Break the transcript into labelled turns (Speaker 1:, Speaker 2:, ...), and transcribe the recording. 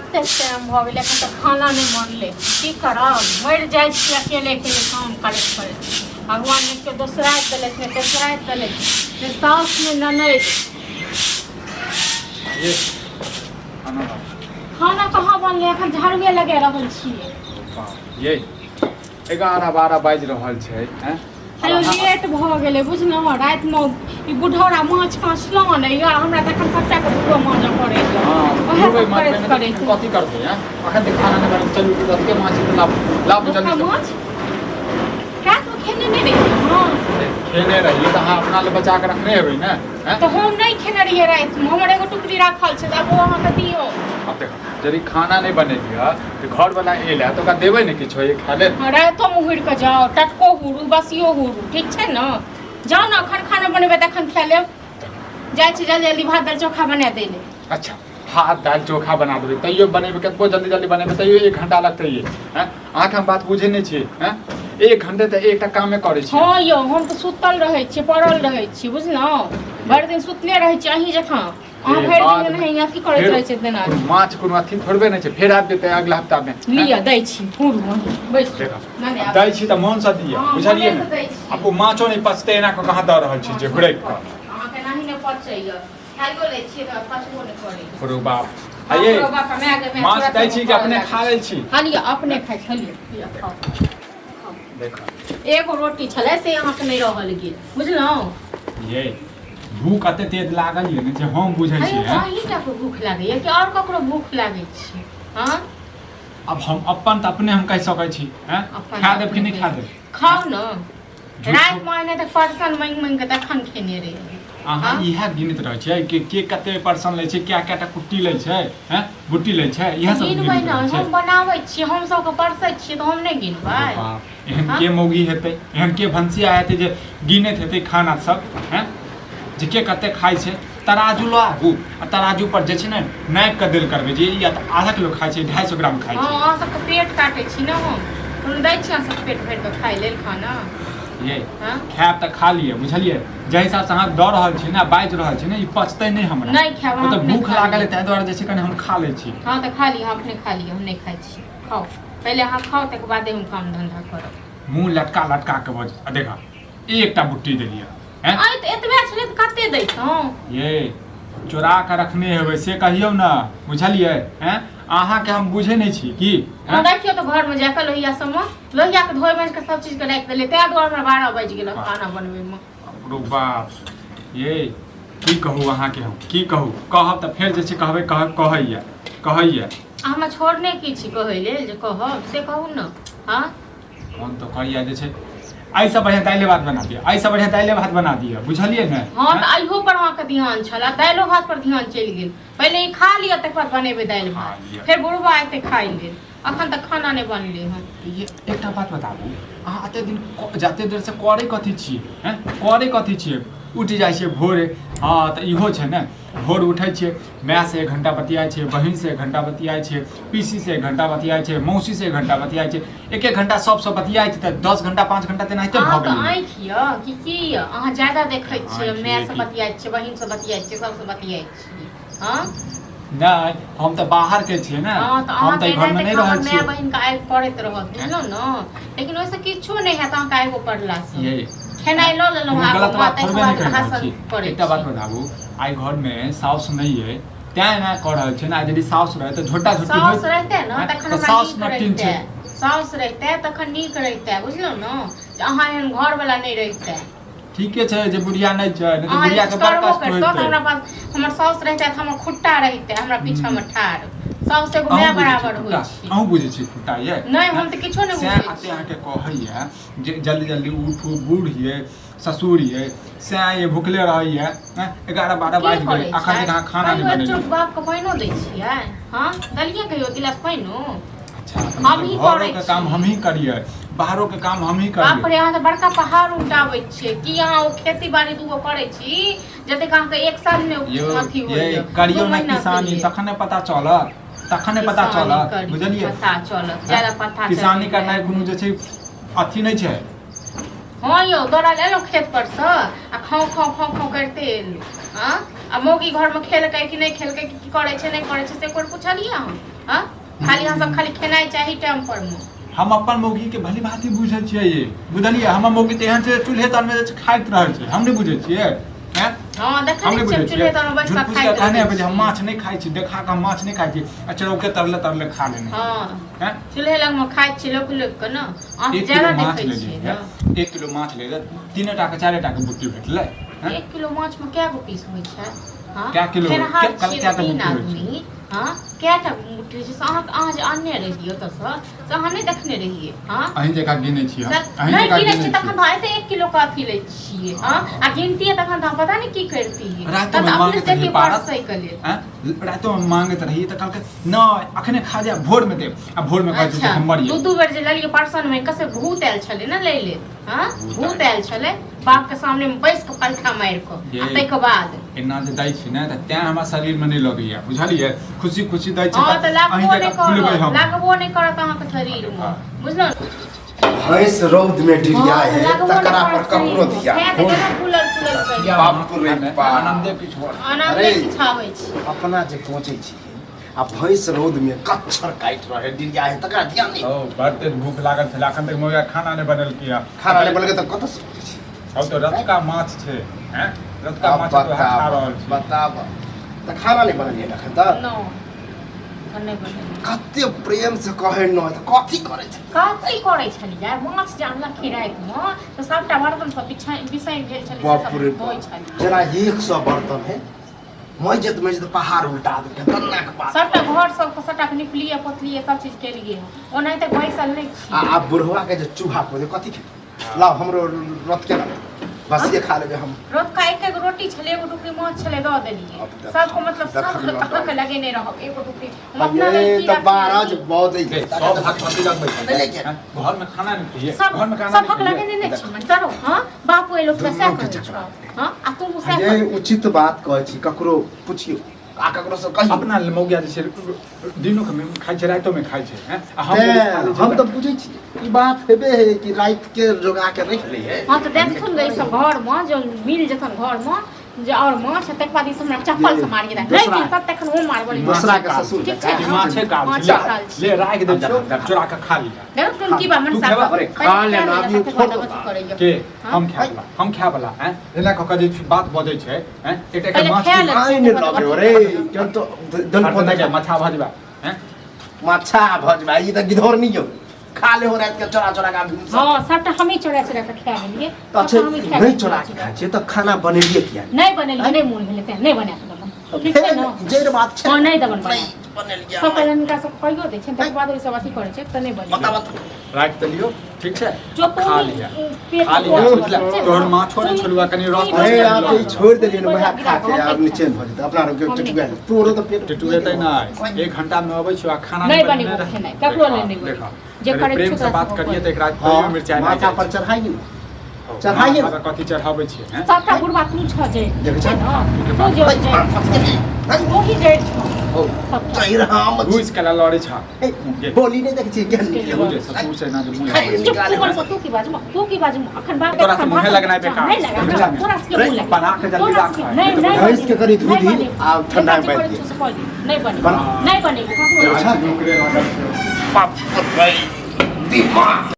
Speaker 1: कतेक टाइम भऽ गेलै, एखन तक खाना नहि बनलै। की करब, मरि जाइ छी अकेले अकेले काम करैत करैत। भगवान ने केओ दोसराइत देलथि, ने तेसराइत देलथि, ने साउस ने ननैद।
Speaker 2: ये खाना बनाओ।
Speaker 1: खाना कहाँ बनलै? एखन झाड़ुए लगा रहल छियै।
Speaker 2: ये 11-12 बाजि रहल छै हैं।
Speaker 1: हेलो, लेट भऽ गेलै बुझलहुँ। रातिमे ई बुढ़ौरा माछ काँचलहुँ ने यऽ, हमरा तखन सबटा के धुओ माँजऽ पड़ैए।
Speaker 2: हँ,
Speaker 1: उएह
Speaker 2: धोबै
Speaker 1: सब
Speaker 2: माछ
Speaker 1: करैत
Speaker 2: नहि
Speaker 1: करैत
Speaker 2: तऽ कथी करबै हैं? अखन तऽ खाना नहि बनल। चलू, रतके माछ छै तऽ लाबू लाबू।
Speaker 1: रतका
Speaker 2: जल्दी से।
Speaker 1: माछ रातिमे खेने नहि रहियै हम।
Speaker 2: खेने रहियै तऽ अहाँ अपना लए बचा कऽ रखने हेबै ने हैं?
Speaker 1: तऽ हम नहि खेने रहियै रातिमे, हमर एगो टुकड़ी राखल छै, तऽ आब ओ अहाँके दियौ।
Speaker 2: आब देखो, यदि खाना नहि बनेलियै तऽ घरवला एलै तऽ ओकरा देबै ने किछो, ये खाय लेल।
Speaker 1: हँ, रातिोमे हुरि कऽ जाउ, टटको हुरू, बसियो हुरू, ठीक छै ने? जाउ ने, एखन खाना बनेबै तखन खाय लेब। जाइ छी जल्दी जल्दी भात दालि चोखा बना दै ले।
Speaker 2: अच्छा, भात दालि चोखा बना देबै, तैयो बनेबै, कतबो जल्दी जल्दी बनेबै तैयो 1 घंटा लगतै। ये हैं, अहाँके हम बात बुझै नहि छी हैं। 1 घंटे तऽ एकटा कामे करै छी।
Speaker 1: हँ यौ, हम तऽ सुतल रहै छी, पड़ल रहै छी, बुझलहुँ? भरि दिन सुतले रहै छी अहीं जकाँ। अहाँ
Speaker 2: ए,
Speaker 1: भरि
Speaker 2: बाद
Speaker 1: दिन
Speaker 2: मे
Speaker 1: एनाही अथी करैत
Speaker 2: फेर
Speaker 1: रहै छी तेना।
Speaker 2: कोनो माछ कोनो अथी थोड़बे नहि छै, फेर आबि जेतै अगला हफ्तामे।
Speaker 1: लिअ, दै छी, हुरू अहीं बैसू।
Speaker 2: देखो,
Speaker 1: नहि, आब
Speaker 2: दै छी तऽ मोनसँ दिअ।
Speaker 1: हँ,
Speaker 2: बुझलियै
Speaker 1: मोनेसँ
Speaker 2: ने?
Speaker 1: दै छी।
Speaker 2: आब ओ माछो नहि पचतै, एना कऽ कहाँ दऽ रहल छी जे हुड़कि कऽ।
Speaker 1: अहाँके एनाही नहि पचैए, खाइयो लै छियै तऽ पचबो नहि करैए।
Speaker 2: छोड़ू बाप, आइये
Speaker 1: बाप रो बाप, माय गे माय,
Speaker 2: माछ
Speaker 1: तुरत
Speaker 2: दै छी कि
Speaker 1: करऽ
Speaker 2: अपने
Speaker 1: लागै
Speaker 2: खा लै छी?
Speaker 1: खा लिअ, अपने खाइ छी। लिअ लिअ, खाउ।
Speaker 2: देखो।
Speaker 1: एगो रोटी छलै से अहाँके नहि रहल गेल, बुझलहुँ?
Speaker 2: ये भूख एते तेज लागल ये ने जे हम बुझै
Speaker 1: अरे
Speaker 2: छियै हैं?
Speaker 1: अहीं टाके भूख लागैया कि आओर ककरो भूख लागै छै? हँ।
Speaker 2: आब हम अपन तऽ अपने हम कहि सकै छी हैं?
Speaker 1: अपन
Speaker 2: खा देब कि नहि खा देब?
Speaker 1: खाउ ने।
Speaker 2: झूठ।
Speaker 1: रातिमे एने तऽ परसन मांगि मांगि कऽ तखन खेने रहियै।
Speaker 2: अहाँ
Speaker 1: हँ?
Speaker 2: इएह गिनैत रहै छियै कि के कते पर्सन लै छै, क्या क्या टा कुट्टी लै छै हैं, बुट्टी लै छै, इएह सब
Speaker 1: गिनबै
Speaker 2: गिनैत
Speaker 1: ने?
Speaker 2: रहै छै।
Speaker 1: हम बनाबै छियै, हम सबके परसै छियै तऽ हम नहि गिनबै?
Speaker 2: बाप, एहन
Speaker 1: हँ?
Speaker 2: के मौगी हेतै, एहन के भनसिया हेतै जे गिनैत हेतै खाना सब हैं, जे के कते खाइ छै? तराजू लऽ आबू आ तराजू पर जे छै ने नापि कऽ देल करबै जे ई आधा किलो खाइ छै, 250 ग्राम खाइ
Speaker 1: हँ,
Speaker 2: छै।
Speaker 1: अहाँ सबके पेट काटै छी ने हम। हम दै छी अहाँ सबके पेट भरि कऽ खाइ लेल खाना?
Speaker 2: ये
Speaker 1: हँ?
Speaker 2: खायब तऽ खा लिअ, बुझलियै? जाहि हिसाबसँ अहाँ दऽ रहल छी ने, बाजि रहल छी ने, ई पचतै नहि हमरा।
Speaker 1: नहि खायब,
Speaker 2: ओ
Speaker 1: अहाँ
Speaker 2: तऽ
Speaker 1: अपने
Speaker 2: भूख
Speaker 1: खा
Speaker 2: लागल
Speaker 1: लिअ।
Speaker 2: है, ताहि दुआरे जे छै कनि हम खा लै छी।
Speaker 1: हँ तऽ खा लिअ, अहाँ अपने खा लिअ, हम नहि खाइ छी। खाउ पहिले अहाँ, खाउ, तकर बादे हम काम धंधा करब।
Speaker 2: मुँह लटका लटका के बज आ देखा, एकटा बुट्टी देलियै हैं।
Speaker 1: आइ तऽ एतबे छलै तऽ कते दैतहुँ?
Speaker 2: ये चोरा कऽ रखने हेबै से कहियौ ने, बुझलियै? हैं, अहाँके हम बुझै नहि छी की?
Speaker 1: हँ, राखियौ तऽ घरमे जाकऽ लोहिया सबमे, लोहियाके धोइ माजि कऽ सब चीजके राखि देलियै, ताहि दुआरे हमरा 12 बाजि गेल खाना बनबैमे।
Speaker 2: बाप बाप, ये की कहू अहाँके हम, की कहू? कहब तऽ फेर जे छै कहबै कह कहैया कहैया।
Speaker 1: आ हमरा छोड़ने की छी कहै लेल जे कहब से कहू ने? हँ।
Speaker 2: मन तऽ कहैया जे छै एहिसँ बढ़िआँ दालि भात बना दिअ, एहिसँ बढ़िआँ दालि भात बना दिअ, बुझलियै ने?
Speaker 1: हँ, तऽ अहियो पर अहाँके ध्यान छल आ दालिओ भात पर ध्यान चलि गेल। पहिले ई खा लिअ, तकर बाद बनेबै दालि
Speaker 2: खा
Speaker 1: भात।
Speaker 2: लिअ।
Speaker 1: फेर बुढ़बा एतै खाइ लेल, अखन तक खाना नहि बनलै हन।
Speaker 2: ये एकटा बात बताबू, अहाँ एते दिन जते देर से करै कथी छियै हैं? करै कथी छियै? उठि जाइ छियै भोरे। हँ, तऽ इहो छै ने, भोर उठै छियै, मायसँ 1 घंटा बतियाइ छियै, बहिनसँ 1 घंटा बतियाइ छियै, पीसीसँ 1 घंटा बतियाइ छियै, मौसीसँ 1 घंटा बतियाइ छियै, एक एक घंटा सबसँ बतियाइ छियै तऽ 10 घंटा 5 घंटा तेनाहिते भऽ
Speaker 1: अहाँके
Speaker 2: गेलै।
Speaker 1: आँखि यऽ कि की यऽ? अहाँ ज्यादा देखै छियै।
Speaker 2: आँखि
Speaker 1: माय
Speaker 2: यऽ
Speaker 1: से
Speaker 2: की?
Speaker 1: बतियाइ छियै, बहिन से बतियाइ छियै, सबसँ बतियाइ छियै। हँ।
Speaker 2: नहि, हम तऽ बाहर के छियै ने।
Speaker 1: हँ, तऽ
Speaker 2: हम
Speaker 1: अहाँके
Speaker 2: तऽ घरमे
Speaker 1: एनाहिते
Speaker 2: नहि रहै
Speaker 1: हमर माय
Speaker 2: छियै।
Speaker 1: बहिनके आगि पड़ैत रहत, बुझलहुँ ने? लेकिन ओहिसँ किछो नहि हैत अहाँके आगिओ पड़लासँ।
Speaker 2: ये
Speaker 1: खेनाइ लऽ लेलहुँ
Speaker 2: कोनो
Speaker 1: आब
Speaker 2: गलत बात
Speaker 1: ताहिके
Speaker 2: थोड़बे नहि
Speaker 1: बाद
Speaker 2: कहि रहल
Speaker 1: भाषण
Speaker 2: छी।
Speaker 1: करै
Speaker 2: एकटा बात
Speaker 1: छी।
Speaker 2: बताबू, आइ घरमे साउस नहि अइ तैं एना कऽ रहल छै ने। आइ यदि साउस रहै तऽ झोटा झोटी
Speaker 1: साउस
Speaker 2: होइत
Speaker 1: रहिते ने
Speaker 2: आँय,
Speaker 1: तखन
Speaker 2: तऽ
Speaker 1: हमरा
Speaker 2: साउस
Speaker 1: नीक
Speaker 2: नटिन
Speaker 1: रहिते।
Speaker 2: छै।
Speaker 1: साउस रहिते तखन नीक रहिते, बुझलहुँ ने, जे अहाँ एहन घरवला नहि रहिते।
Speaker 2: ठीके छै जे बुढ़िया नहि छै, नहि तऽ
Speaker 1: अहाँ
Speaker 2: बुढ़िया
Speaker 1: किछु
Speaker 2: के बड़
Speaker 1: करबो
Speaker 2: कष्ट
Speaker 1: करितहुँ तऽ
Speaker 2: होइतै।
Speaker 1: हमरा पास हमर साउस रहिते तऽ हमर खुट्टा रहिते हमरा पीछामे ठाढ़। साउस एगो माय
Speaker 2: अहूँ बुझै छियै
Speaker 1: बराबर होइ
Speaker 2: खुट्टा?
Speaker 1: छै।
Speaker 2: अहूँ बुझै छियै खुट्टा ये?
Speaker 1: नहि, हम तऽ किछो नहि
Speaker 2: सएह
Speaker 1: बुझै
Speaker 2: अते
Speaker 1: छी।
Speaker 2: अहाँके कहैया जे जल्दी जल्दी उठू, बूढ़ ये, ससुर ये, सएह ये भुखले रहैया। 11-12
Speaker 1: की
Speaker 2: बाजि गेलै,
Speaker 1: करै
Speaker 2: अखन
Speaker 1: छै?
Speaker 2: तक अहाँ खाना नहि
Speaker 1: कहियो एक
Speaker 2: बनेलियै।
Speaker 1: चौक बापके पानिओ दै छियै? हँ, देलियै कहियो गिलास पानिओ?
Speaker 2: अच्छा,
Speaker 1: हमही
Speaker 2: मतलब घरो
Speaker 1: करै
Speaker 2: के काम
Speaker 1: छी।
Speaker 2: हमही करियै, बाहरो के काम हमही
Speaker 1: बाप
Speaker 2: करियै?
Speaker 1: रे, अहाँ तऽ बड़का पहाड़ उल्टाबै छियै। की अहाँ ओ खेती बाड़ी दूगो करै छी जतेक अहाँके एक साल मे
Speaker 2: यौ
Speaker 1: अथी
Speaker 2: ये
Speaker 1: होइया दू
Speaker 2: करियौ ने
Speaker 1: महीना के
Speaker 2: किसानी,
Speaker 1: लिए?
Speaker 2: तखने पता चलत, तखने पता
Speaker 1: किसानी
Speaker 2: चलत।
Speaker 1: करी,
Speaker 2: बुझलियै?
Speaker 1: पता चलत, ज्यादा पता
Speaker 2: किसानी
Speaker 1: चलत।
Speaker 2: करनाइ कोनो जे छै अथी नहि छै।
Speaker 1: हँ यौ, दौड़ल एलहुँ खेत पर सँ आ खाउ खाउ खाउ खाउ करिते एलहुँ। हँ, आ मौगी घरमे खेलकै कि नहि खेलकै, कि की करै छै नहि करै छै, से कोन पुछलियै अहाँ? हाँ खाली अहाँ सब खाली खेनाइ चाही टाइम पर मे।
Speaker 2: हम अपन मौगी के भली भांति बुझै छियै ये, बुझलियै? हमर मौगी तऽ एहन छै चूल्हे तर मे जे छै खाइत रहै छै, हम नहि बुझै छियै हैं?
Speaker 1: हँ, देखै
Speaker 2: हम नहि
Speaker 1: नहि
Speaker 2: बुझै
Speaker 1: छियै
Speaker 2: छियै
Speaker 1: चूल्हे तर मे बैस
Speaker 2: झूठ
Speaker 1: कऽ
Speaker 2: फूस के
Speaker 1: खाइत
Speaker 2: कहने
Speaker 1: रहै
Speaker 2: हेबै जे हम
Speaker 1: छियै।
Speaker 2: माछ नहि खाइ छी, देखा कऽ हम माछ नहि खाइ छी आ चरौके तरले तरले खा लेने
Speaker 1: हँ,
Speaker 2: हैं।
Speaker 1: चूल्हे लग मे खाइ छियै लोक लोक के ने, अहाँ
Speaker 2: 1
Speaker 1: ज्यादा
Speaker 2: किलो माछ
Speaker 1: देखै
Speaker 2: लेलियै
Speaker 1: छियै ने।
Speaker 2: 1 किलो माछ लेलियै, 3 टा के 4 टा के बुट्टी भेटलै हैं?
Speaker 1: 1 किलो माछ मे कए गो पीस होइ छै? हँ,
Speaker 2: कए किलो?
Speaker 1: खेनहार
Speaker 2: कए
Speaker 1: छियै
Speaker 2: टा
Speaker 1: तीन
Speaker 2: बुट्टी होइ छै?
Speaker 1: आदमी। हँ, कए टा बुट्टी होइ छै से अहाँ, अहाँ जे आनने रहियै ओतऽसँ से अहाँ नहि देखने रहियै? हँ,
Speaker 2: अहीं जकाँ गिनै छी हम? अहीं
Speaker 1: नहि
Speaker 2: जकाँ
Speaker 1: गिनै
Speaker 2: गिनै
Speaker 1: छियै तखन
Speaker 2: छी?
Speaker 1: तऽ एते 1 किलो के अथी लै छियै। हँ, आ गिनतियै तखन तऽ हम पता नहि की करतियै।
Speaker 2: रातिमे
Speaker 1: तब तऽ अपने
Speaker 2: माँगैत रहियै
Speaker 1: जतियै
Speaker 2: पारस।
Speaker 1: परसैके लेल।
Speaker 2: आँय? रातिमे माँगैत रहियै तऽ कहलकै नहि, अखने खा जाय, भोरमे देब, आ भोरमे कहै छै जे
Speaker 1: अच्छा,
Speaker 2: हमर
Speaker 1: दू
Speaker 2: ये
Speaker 1: दू बेर जे लेलियै परसन मे कसे भूत आयल छलै ने लै लेल। हँ,
Speaker 2: भूत
Speaker 1: भूत
Speaker 2: आयल।
Speaker 1: आयल छलै बाप के सामने मे बैस के पलथा मारि कऽ
Speaker 2: ये।
Speaker 1: आ ताहिके बाद
Speaker 2: एना जे दै छी ने तऽ तैं हमरा शरीरमे नहि लगैया, बुझलियै? खुशी खुशी दै छै।
Speaker 1: हँ, तऽ
Speaker 2: अहीं
Speaker 1: लागबो नहि
Speaker 2: जकाँ फुलबै
Speaker 1: करत
Speaker 2: हम?
Speaker 1: लागबो नहि करत अहाँके शरीर मे, बुझलहुँ?
Speaker 3: भैंस रौद में डिरिया
Speaker 1: हँ,
Speaker 3: है
Speaker 1: लागबो नहि
Speaker 3: तकरा पर
Speaker 1: करत
Speaker 3: ककरो
Speaker 1: शरीर मे।
Speaker 3: धिया
Speaker 1: सएह तऽ केना फूलल फूलल करि
Speaker 3: बाप रे बाप।
Speaker 2: आनन्दे किछु आओर।
Speaker 1: आनन्दे
Speaker 3: अरे।
Speaker 1: किछु आबै छै।
Speaker 3: अपना जे कोचै छी आ भैंस रौद में कच्छर काटि रहे डिरिया है तकरा ध्यान नहीं।
Speaker 2: ओ बड़ तेज भूख लागल छलै, अखन तक मौया खाना नहि बनेलकै हँ।
Speaker 3: खाना नहि बनेलकै तऽ कतऽ से सोचै छी?
Speaker 2: हम तऽ रतुका माछ छै हैं, रतुका
Speaker 3: आब
Speaker 2: माछ तऽ वएह खा
Speaker 3: बताब
Speaker 2: रहल छी।
Speaker 3: बताब तऽ खाना नहि बनेलियै एखन तक?
Speaker 1: नहि, एखन नहि बनेलियै।
Speaker 3: कते प्रेम से कहै न तऽ कथी करै छै?
Speaker 1: कथी करै छलियै? माछ जे आनलखिन रातिमे तऽ सभटा बर्तन सब बिसरि गेल छलै से
Speaker 3: बाप
Speaker 1: सब
Speaker 3: रे
Speaker 1: धोइ
Speaker 3: बाप।
Speaker 1: छलियै।
Speaker 3: जेना 100 बर्तन है, मजत मजत पहाड़ उल्टा देलकै तन्ना के बात।
Speaker 1: सभटा घर सबके सभटा निपलियै पोतलियै, सब चीज केलियै, ओनाहिते बैसल नहि
Speaker 3: आ
Speaker 1: छियै।
Speaker 3: आब बुढ़वा के जे चूहा खोदे कथी खेतै? लाउ हमरो रत के ना बसिए खा लेबै हम।
Speaker 1: रतुका एक एक रोटी छलै, एगो टुकड़ी माछ छलै, दऽ देलियै
Speaker 3: अब देख-
Speaker 1: सबको। मतलब
Speaker 3: देख
Speaker 1: सब
Speaker 3: लियौ।
Speaker 1: अहाँके लगेने रहब एगो टुकड़ी हम अपना
Speaker 3: ये
Speaker 1: लेल की
Speaker 3: तऽ
Speaker 1: रखने
Speaker 3: बारह
Speaker 1: रही?
Speaker 3: बहुत
Speaker 2: ए, सब भात कथी लगबै छै?
Speaker 3: नहि लेके।
Speaker 2: हैं? घरमे खाना नहि खइए?
Speaker 1: सब
Speaker 2: घरमे खाना
Speaker 1: सबक
Speaker 2: नहि खइए?
Speaker 1: लगेने नहि छी चलो। हँ, बापो एलो तऽ सएह
Speaker 3: दुनू के
Speaker 1: कहै
Speaker 3: झगड़ा।
Speaker 1: छौ। हँ, आ तू सएह
Speaker 3: ये
Speaker 1: कहै।
Speaker 3: उचित बात कहै छी, ककरो पुछियौ आ ककरो से कहियौ।
Speaker 2: अपना मौगिया जे छै दिनो के खाइ छै, रातिो मे खाइ छै हैं? आ हम
Speaker 3: तें
Speaker 2: यदि खा लै छियै
Speaker 3: हम तऽ बुझै छी ई बात हेबे है कि राति के जोगा के रखि लै है।
Speaker 1: हँ, तऽ देखथुन गे, ई सब घर मे जब मिल जेतन घर मे जे और माछ, तकर बाद ई सब हमरा चप्पल से मारिए दे
Speaker 3: दोसरा-
Speaker 1: नहि तब तखन हम मारबो नहीं।
Speaker 3: दोसरा के ससुर
Speaker 1: ठीक छै।
Speaker 2: ई माछे काल छै।
Speaker 1: माछे
Speaker 2: ले,
Speaker 1: काल छै।
Speaker 2: ले राखि दै छियौ, चोरा के खा लिअ।
Speaker 1: देखथुन की बा मन
Speaker 2: तू
Speaker 1: साफ।
Speaker 2: खेबा?
Speaker 3: अरे खा लेना, अभी छोड़ दो।
Speaker 1: करैया
Speaker 2: के?
Speaker 1: हाँ?
Speaker 2: हम खाय वाला, हम खाय वाला हैं? एना कऽ कऽ जे बात बजै छै हैं, एकटा एकटा
Speaker 1: पहिले
Speaker 2: माछ
Speaker 1: खा
Speaker 2: के
Speaker 1: ले।
Speaker 3: आइ नहि लगे रे केहन तो दल
Speaker 2: हट
Speaker 3: पता
Speaker 2: के माछा भजबा हैं।
Speaker 3: माछा भजबा ई तऽ गिधौर नहीं हो, खा ले हो राति के चोरा चोरा के आदमी सब।
Speaker 1: हँ, सबटा हमही चोरा चोरा के खा गेलियै।
Speaker 3: तऽ अच्छा
Speaker 1: सबटा हमही खा
Speaker 3: नहि
Speaker 1: गेलियै।
Speaker 3: चोरा के खाइ छियै तऽ खाना बनेलियै किया?
Speaker 1: नहि बनेलियै, नहि मोन भेलै तें नहि बना के देलहुँ, ठीक छै ने?
Speaker 3: जैर बात छै।
Speaker 1: हँ, नहि देबन बना।
Speaker 3: नहि बनेलियै।
Speaker 1: सब पहिले हिनका सब कहियो दै छियनि, तकर बाद ओहि सब अथी करै छै तऽ नहि
Speaker 3: बता
Speaker 1: बनेलियै।
Speaker 3: बता।
Speaker 2: राखि देलियौ, ठीक छै?
Speaker 1: जो
Speaker 2: खा
Speaker 1: तू
Speaker 2: लिअ।
Speaker 1: पेट
Speaker 2: खा लिअ,
Speaker 1: में
Speaker 2: बुझला? तोहर माछो नहि छोड़ुआ, कनि रस
Speaker 3: अरे आब तऽ ई छोड़ि देलियै ने, वएह खा के
Speaker 1: हम
Speaker 3: आब
Speaker 1: नहि
Speaker 3: निचैन भऽ जेतै अपना
Speaker 1: हम नहि
Speaker 3: टेटुआ तोरो तऽ पेट
Speaker 2: टेटुएतै नहि, 1 घंटा मे अबै छियौ आ खाना
Speaker 1: नहि
Speaker 2: बनेने
Speaker 1: बनेबो
Speaker 2: रह।
Speaker 1: खेनाइ, ककरो
Speaker 2: देखा,
Speaker 1: लेल नहि बनेबो।
Speaker 2: देखा।
Speaker 1: जे
Speaker 2: कनि
Speaker 1: करै
Speaker 2: प्रेम
Speaker 1: छियौ
Speaker 2: से
Speaker 1: तोरा
Speaker 2: बात
Speaker 1: सबके
Speaker 2: करियै तऽ एकरा
Speaker 3: हँ,
Speaker 2: तैयो मिरचाइ नहि
Speaker 3: माथा
Speaker 2: जाइ
Speaker 3: पर
Speaker 2: छै।
Speaker 3: चढ़ाइए ने, चढ़ाइए
Speaker 2: माथा
Speaker 3: ने।
Speaker 2: पर कथी चढ़ाबै छियै हैं?
Speaker 1: सबटा बुढ़बा तू छ जै
Speaker 3: देखै
Speaker 1: छै
Speaker 3: छौ?
Speaker 1: ने, तू जै जै तू ही जै छौ सबटा।
Speaker 3: जैर हम छी।
Speaker 2: घुसि के लड़ै छ।
Speaker 3: ए, बोली नहि देखै छियै केहन निकलै।
Speaker 2: बुझे ससुर से ना जे मुँह लगबै छै।
Speaker 1: चुप, तू मन तू की बाजू, तू की बाजू अखन बात।
Speaker 2: तोरा से मुँहे लगनाइ बेकार।
Speaker 1: नहीं लगा
Speaker 2: बुझला ने?
Speaker 1: तोरा से मुँह लगा।
Speaker 2: बना के जल्दी
Speaker 1: तोरा
Speaker 2: राख।
Speaker 1: से- नहीं नहीं।
Speaker 3: भैंस के करी
Speaker 1: नहीं
Speaker 3: दूध ही,
Speaker 1: बनेबो।
Speaker 3: आ ठंडा में
Speaker 1: जेकरा जे
Speaker 3: बांधि
Speaker 1: करै
Speaker 3: दियै।
Speaker 1: छौ से कऽ दे। नहीं बनेबो,
Speaker 3: बना।
Speaker 1: नहीं बनेबो ककरो।
Speaker 2: अच्छा, नौकरे लागल छै।
Speaker 3: बाप रे, दिमाग।